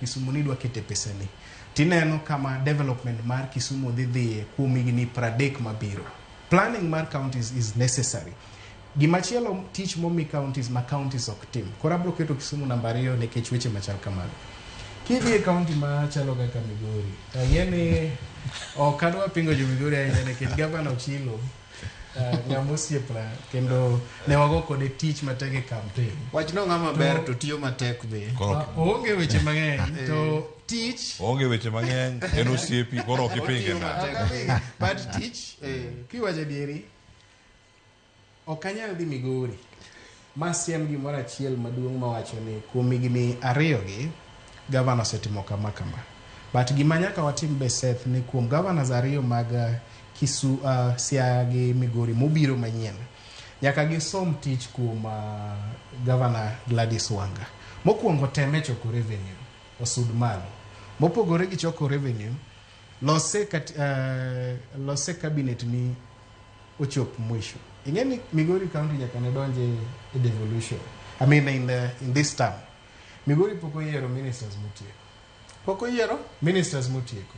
Kisumu ni idwa kete pesani tineno kama development mar Kisumu dhi dhiye kuom higni 30 mabiro. Planning mar counties is necessary. Gimachielo tich momi counties ma counties ok tim. Koro abro keto Kisumu namba 2 nikech weche machal kamago. Kidhi e county machalo kaka Migori, ang'e ni ok adwa pingo jo Migori ahinya nikech gavana Ochilo ng'ama osiepna kendo ne wago kode tich matek e campaign. Wachno ng'ama ber to tiyo matek be. Koro Oonge weche mang'eny to tich oonge weche mang'eny, en osiepi, koro ok ipinge Otiyo nade. matek be. But tich, kiwacho adieri, ok anyal dhi Migori masiem gimoro achiel maduong' mawacho ni kuom higni 2 gi gavana osetimo kama kama. But gima nyaka watim be Seth ni kuom governors 2 mag Siaya gi Migori mobiro manyien, nyaka gisom tich kuom Governor Gladys Wanga. Mokwongo teme choko revenue osud malo. Mopogore gi choko revenue, lose cabinet ni ochop mwisho. Ing'e ni Migori County nyaka ne donje e devolution. I mean in this term. Migori pok oyiero ministers motieko. Pok oyiero? Ministers motieko.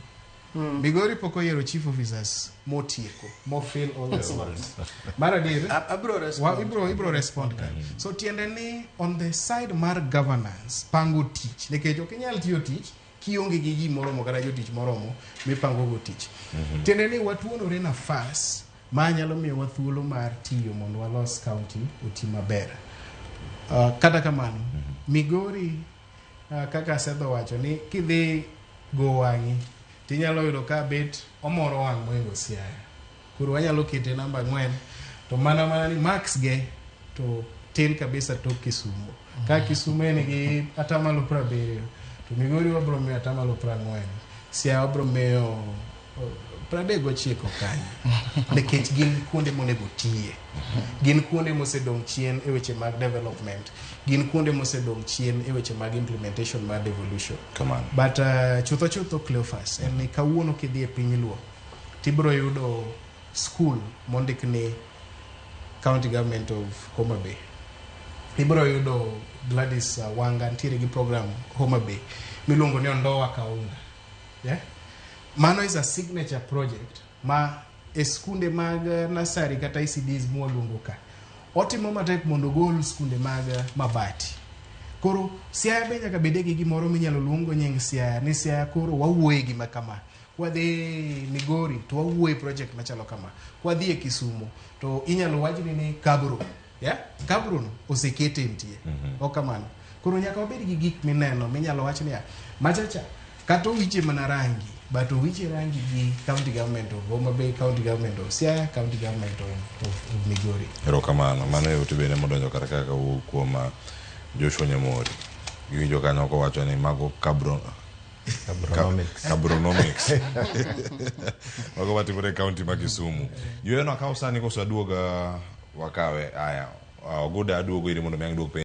Migori pok oyiero chief officers motieko, mo fill all the slots. Mar adier, Abro respond. Ibro respond ka. So tiende ni on the side mar governance, pango tich, nikech ok inyal tiyo tich kionge gi ji moromo kata jotich moromo mipango go tich. Tiende ni watuonore nafas ma nyalo miyowa thuolo mar tiyo mondo walos county oti maber. Kata kamano, Migori kaka Seth owacho ni kidhi go wang'i tinyalo yudo ka bet omoro wang' moingo Siaya. Koro wanyalo kete namba 4 to mana ni marks ge to tin kabisa tok Kisumu. Ka Kisumu en gi 70%, to Migori wabro miyo 40%. Siaya wabro miyo 39 kanyo. Nikech gin kuonde monego tiye. Gin kuonde mosedong' chien e weche mag development. Gin kuonde mosedong' chien e weche mag implementation mar devolution. Kamano. But chutho chutho Cleophas, en ni kawuono kidhi e piny Luo, tibro yudo school mondik ni County Government of Homa Bay. Ibro yudo Gladys Wanga nitiere gi program Homa Bay miluongo ni Ondoa Kaunga. Yeah? Mano is a signature project ma e skunde mag nursery kata ECDs mwaluongo ka. Otimo matek mondo ogol skunde mag mabati. Koro Siaya be nyaka bede gi gimoro minyalo luongo nying Siaya ni Siaya koro wawuoye gima kama. Kwadhi Migori to wawuoye project machalo kama. Kwadhi e Kisumu to inyalo wachni ni Kabro. Yeah? Kabro no osekete nitie. Ok kamano. Koro nyaka wabed gi gik mineno minyalo wach niya machacha kata owiche mana rangi but owiche rangi gi county government of Homa Bay, county government of Siaya, county government of Migori. Erokamano. Mano e ote bende modonjo kar kaka wuok kuom Joshua Nyamori. Giwinjo kanyo kowacho ni mago kabro Cabronomics. Cabronomics. Mago matimore e county ma Kisumu. Yueyono akaw sani koso aduog wakawe aya. Oguda aduogo iri mondo mi ang' duok penj.